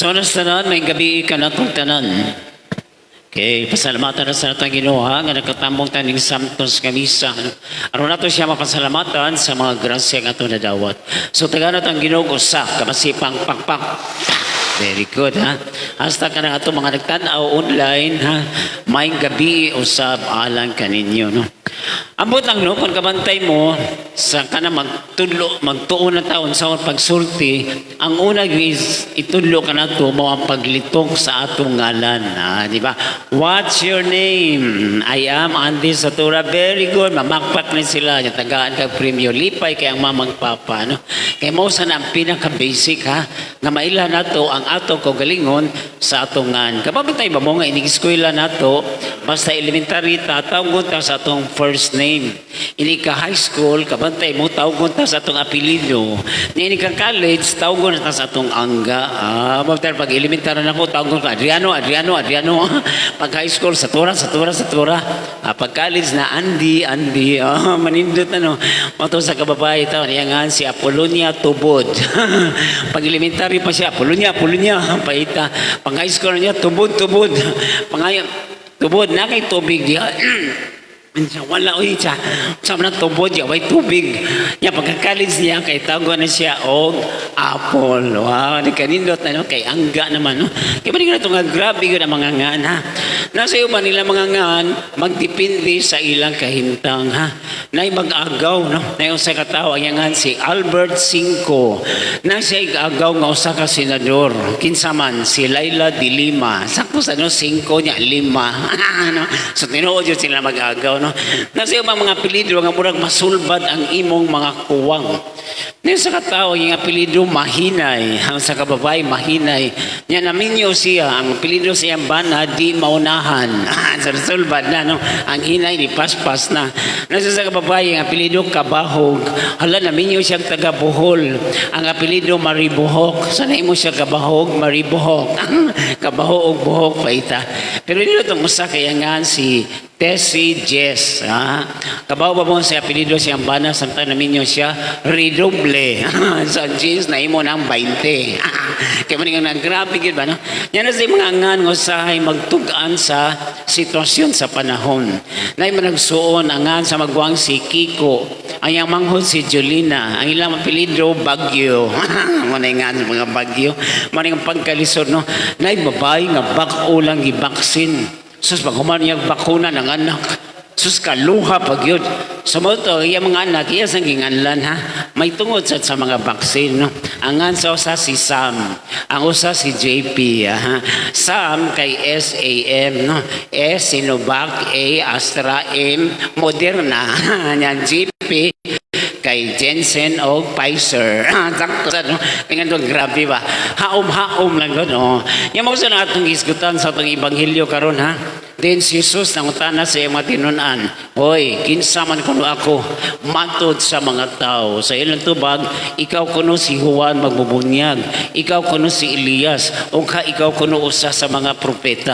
So tanan, maayong gabii kanatong tanan. Okay, pasalamatan na sa atong Ginoo ha, nga nakatambong ta ning Santos nga misa. Aron nato siya mapasalamatan sa mga grasya nga ato nadawat. So tagaan nato ang Ginoo usa ka masipang pakpak. Very good, ha. Hasta ka na ato mga nagtan-aw online, ha. Maayong gabii usab alang kaninyo, no. Ambot lang, no, kung kabantay mo sa kana magtudlo magtuon na taon sa pagsulti, ang una is itudlo ka nato mo ang paglitok sa atong ngalan, ha, di ba? "What's your name?" "I am Andy Satura." Very good. Mamakpak ni sila, tagaan kag premyo, lipay kay ang mamang papa, no? Kay mao sa na ang pinaka basic, ha, nga maila nato ang ato kaugalingon sa atong ngan. Kabantay ba mo nga inig eskwela nato, basta elementary ta, tawgon ta sa atong first name. Ini ka high school, kabantay mo, tawgon ta sa atong apelyido. Ni ka college, tawgon ta sa atong angga. Ah, magtar pag elementary na ko, tawgon ka Adriano, Adriano, Adriano. Pag high school, Satura, Satura, Satura. Ah, pag college na, Andy, Andy. Ah, manindot na, no. Mato sa kababae ito, niya nga si Apollonia Tubod. Pag elementary pa siya, Apollonia, Apollonia, paita. Pag high school niya, Tubod, Tubod. Pag tubod na kay tubig diha. Siya, wala uy siya. Sa mga tubod niya, way tubig. Niya pagka-college niya, kay tawgon na siya og Apple. Wow, nagkanindot na, no, kay angga naman, no. Kaya ba ito nga grabe yun ang mga ngan, ha. Nasa iyo ba nila mga ngan, magdepende sa ilang kahimtang, ha. Nay mag-agaw, no. Nay usa ka tawo ang ngan si Albert Cinco. Na siya agaw nga usa ka senador. Kinsa man si Leila de Lima. Sakto sa, no, 5 niya lima, no? So tinuod yun sila mag-agaw, no. Nasa iyo mga apelyido nga murag masulbad ang imong mga kuwang. Niya sa katao, yung apelyido Mahinay, ang sa kababae Mahinay. Niya naminyo siya, ang apelyido sa iyang bana di maunahan. Sa sulbad na, no? Ang hinay ni paspas na. Nasa sa kababae, ang apelyido Kabahog. Hala, naminyo siyang taga Bohol. Ang apelyido Maribuhok. Sa mo siya Kabahog, Maribuhok. Kabaho og buhok paita. Pero dito itong usa kaya nga si Tessie Jess. Ha? Kabaw ba mo sa apelyido siyang bana samtang naminyo siya Redoble. Sa jeans na imo ng 20. Kaya mo nga grabe gyud ba, no? Yan na sa mga ngan nga usahay magtug-an sa sitwasyon sa panahon. Nay managsuon ang ngan sa magwang si Kiko. Ang iyang manghod si Julina. Ang ilang apelyido Bagyo. Mo na nga mga Bagyo. Mo na yung pagkalisod, no. Nay babae nga bag-o lang gibaksin. Sus, pag human niyang bakuna ng anak. Sus, kaluha pag yun. Sa mo to, iya mga anak, iya sang ginganlan, ha. May tungod sa mga vaccine, no. Ang ngan sa usa si Sam, ang usa si JP, ha. Sam kay SAM, no. S Sinovac, A Astra, M Moderna. Yan JP kay Janssen o Pfizer. Sakto sa, no? Tingnan doon, grabe ba? Haom-haom lang doon, no? Yan mo sa atong isgutan sa atong ebanghelyo karon, ha. Then si Jesus nangutana sa iyang mga tinunan, "Hoy, kinsa man kuno ako matod sa mga tao?" Sa ilang tubag, "Ikaw kuno si Juan magbubunyag, ikaw kuno si Elias, o ka ikaw kuno usa sa mga propeta."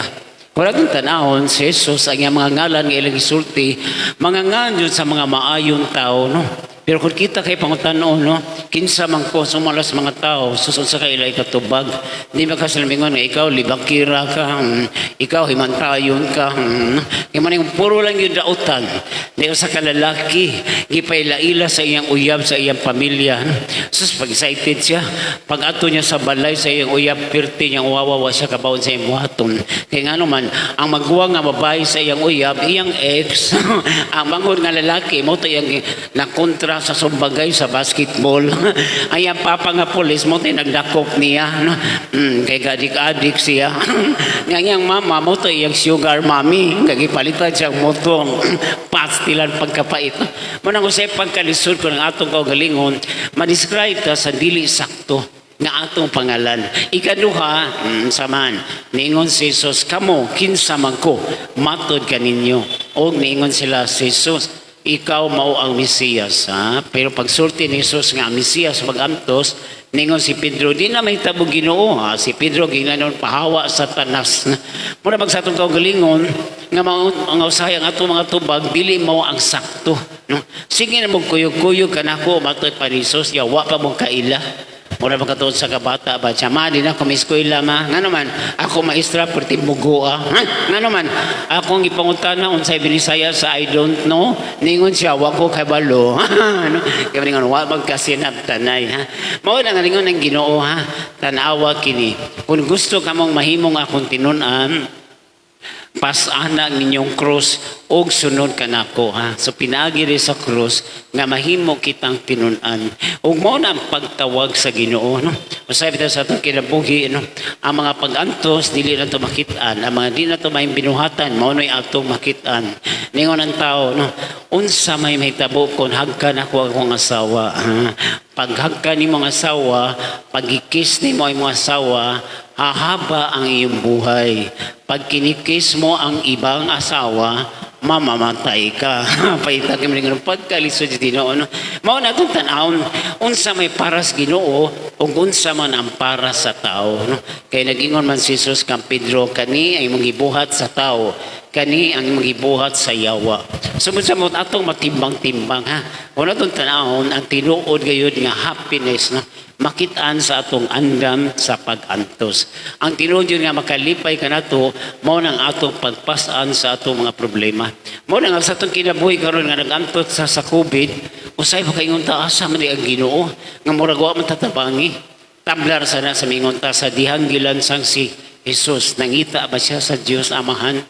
Wala itong tanahon, si Jesus, ang iyang mga ngalan nga ilang isulti, mga ngan yun sa mga maayong tao, no? Pero kung kita kay pangutanon, no, kinsa man ko sumalas mga tao, susun sa kailay katubag, di ba ka sila mingon nga ikaw libakira ka, ikaw himantayon ka, kaya man yung puro lang yung dautan, di sa kalalaki, gipailaila sa iyang uyab sa iyang pamilya. No? Sus, pag excited siya, pag ato niya sa balay sa iyang uyab, pirti niyang wawawa siya kabaon sa iyang buhaton. Kaya nga naman, ang maguwang nga babae sa iyang uyab, iyang ex, ang manghod nga lalaki, mo to iyang nakontra sa sumbagay sa basketball. Ay ang papa nga pulis mo to nagdakop niya. No? Kay gadik-adik siya. Nga iyang mama mo to iyang sugar mommy. Gagipalitan siyang moto pastilan pagkapait. Mo nang usay pagkalisod ko ng atong kaugalingon, ma-describe ta sa dili sakto nga atong pangalan. Ikaduha, saman, niingon si Jesus, "Kamo, kinsa man ko, matod kaninyo?" O niingon sila si Jesus, "Ikaw mao ang Mesiyas." Ha? Pero pagsulti ni Jesus nga ang Mesiyas magamtos, ningon si Pedro, "Di na mahitabo, Ginoo." Ha? Si Pedro, ginganon, "Pahawa, Satanas." Muna pag sa atong kaugalingon, nga mga usahay ang atong mga tubag, dili mao ang sakto. No? Sige na mo kuyog-kuyog ka nako, matod pa ni Jesus, yawa pa mong kaila. Mura magkatuon sa kabata ba siya, "Ma, di na ako eskwela, ma." "Nga naman?" "Ako maestra, perti mugoa." "Ha? Nga naman?" "Akong ipangutana unsay Binisaya sa 'I don't know.' Ningon siya, 'Wa ko kabalo.'" Ano? Kaya ningon, wa magkasinabtanay, ha? Mao na nga ningon ng Ginoo, ha? Tanawa kini. "Kung gusto ka mong mahimong akong tinun-an, pas-ana ang inyong krus og sunod kanako," ha. So pinaagi rin sa krus nga mahimo kitang tinun-an. Ug mao na ang pagtawag sa Ginoo, no. Usahay bitaw sa atong kinabuhi, no. Ang mga pag-antos dili na to makit-an, ang mga di na to may binuhatan mao na'y atong makit-an. Ningon ang tao, no, "Unsa may mahitabo kon hagkan ako akong asawa?" Ha? Pag hagkan nimo ang asawa, pag i-kiss nimo ang imong asawa, hahaba ang iyong buhay. Pag kinikiss mo ang ibang asawa, mamamatay ka. Paita kami ng pagkalisod sa Ginoo. No? Mao na itong tanawon, unsa may para sa Ginoo ug unsa man ang para sa tao. No? Kay nag-ingon man si Jesus kang Pedro, "Kani ay imong gibuhat sa tao, kani ang imong gibuhat sa yawa." Sumod sa mo atong matimbang-timbang, ha. Kung atong tanawon ang tinuod gayud nga happiness, no, makitaan sa atong andam sa pag-antos. Ang tinuod yun nga makalipay ka nato mao nang atong pagpasan sa atong mga problema. Mao na nga sa atong kinabuhi karon nga nag-antos sa COVID, usay pa kaingon ta, "Asa man di ang Ginoo nga murag wa man tatabangi?" Tablar sana sa mingon ta sa dihang gilansang si Jesus, nangita ba siya sa Dios Amahan?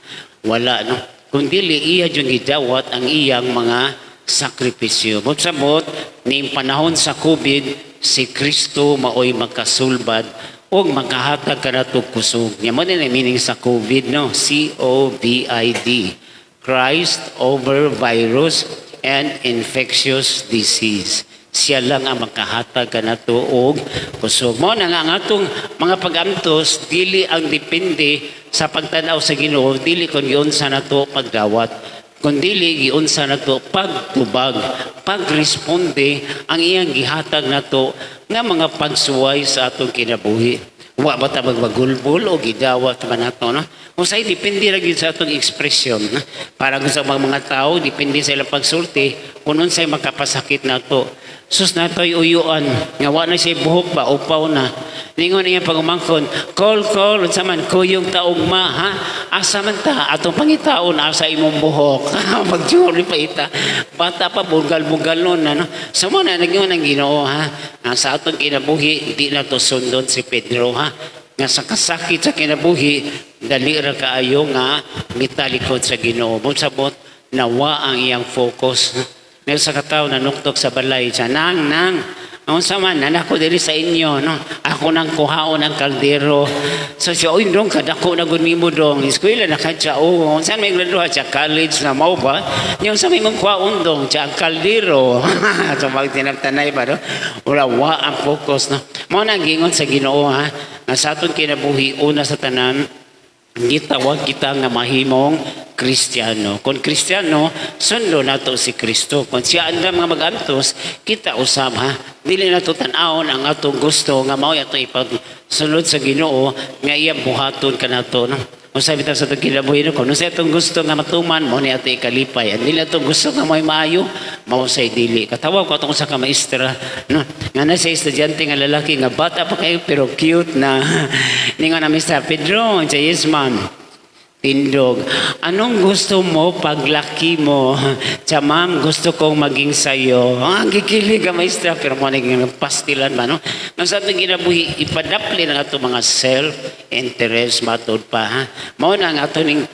Wala, no. Kung dili iya jud gidawat ang iyang mga sakripisyo. But sabot, ning panahon sa COVID, si Kristo maoy makasulbad o makahatag kanato kusog. Nya mo din ang meaning sa COVID, no? COVID. Christ over virus and infectious disease. Siya lang ang makahatag kanato og kusog. Mao na nga ang atong mga pag-antos dili ang depende sa pagtan-aw sa Ginoo, dili kon giunsa nato pagdawat, kundili giunsa nato pagtubag, pagresponde ang iyang gihatag nato nga mga pagsuway sa atong kinabuhi. Wa ba ta magmagulbol o gidawat man nato, no? Kung sa'yo, depende ra gyud sa atong ekspresyon, no? Para kung sa mga tao, depende sa ilang pagsulti kung unsay makapasakit nato. Sus, natoy uyuan nga wa na siya buhok ba, upaw na. Ningon niya pagumangkon, "Call, call, unsa man, kuyog ta ugma." "Ha? Asa man ta? Atong pangitaon asa imong buhok." Pagjuhol pa ita. Bata pa, bugal-bugal nun, ano? So mo na, nagyun ang Ginoo, ha? Nga sa atong kinabuhi, di na to sundon si Pedro, ha? Nga sa kasakit sa kinabuhi, dali ra kaayo nga mitalikod sa Ginoo. But sabot, nawa ang iyang focus. Meron sa katawo na nuktok sa balay siya, "Nang, nang, unsa man, anak ko diri sa inyo, no? Ako nang kuhaon ang kaldero." So siya, "Uy, dong, kadako na gud nimo, dong. Eskwela na ka siya, oh, unsa may graduha siya, college na mao ba? Nya unsa may mong kuhaon, dong?" Siya, "Ang kaldero." So pag tinagtanay ba, no? Wala, wa ang focus, no? Mao na ang giingon sa Ginoo, ha? Nga sa atong kinabuhi, una sa tanan, gitawag kita nga mahimong Kristiyano. Kung Kristiyano, sundo nato si Kristo. Kung siya andam nga mag-antos, kita usab, ha. Dili nato tan-awon ang atong gusto nga mao ato ipagsunod sa Ginoo nga iyang buhaton kanato, no. Kung sabi ta sa atong kinabuhi, no, kung sa atong gusto nga matuman, mao ni ato ikalipay. Ang dili atong gusto nga mo'y maayo, mao say dili. Katawag ko atong sa ka maestra, no. Nga na sa estudyante nga lalaki nga bata pa kayo pero cute na. Ningon na, "Mr. Pedro," siya, "Yes, ma'am." "Tindog. Anong gusto mo paglaki mo?" Siya, "Ma'am, gusto kong maging sayo." Ah, ang gikilig ka, maestra. Pero mo naging pastilan ba, no? Nga sa atong kinabuhi, ipadapli na ato mga self-interest matod pa, ha? Mao na ang ato ning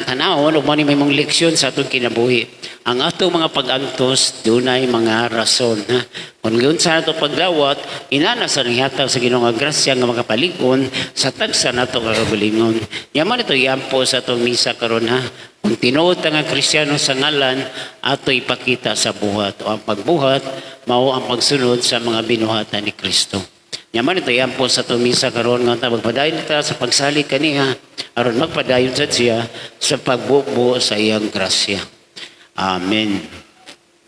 tanawon ug mao ni may mong leksyon sa atong kinabuhi. Ang atong mga pag-antos dunay mga rason, ha. Kung giunsa nato pagdawat, inana sa nanghatag sa Ginoo nga grasya nga makapalig-on sa tagsa nato nga kaugalingon. Yaman ito iampo sa atong misa karon, ha. Kung tinuod ta nga Kristiyano sa ngalan, ato ipakita sa buhat. O ang pagbuhat, mao ang pagsunod sa mga binuhatan ni Kristo. Yaman ito iampo sa atong misa karon nga ta magpadayon ta sa pagsalig kaniya aron magpadayon sad siya sa pagbubo sa iyang grasya. Amen.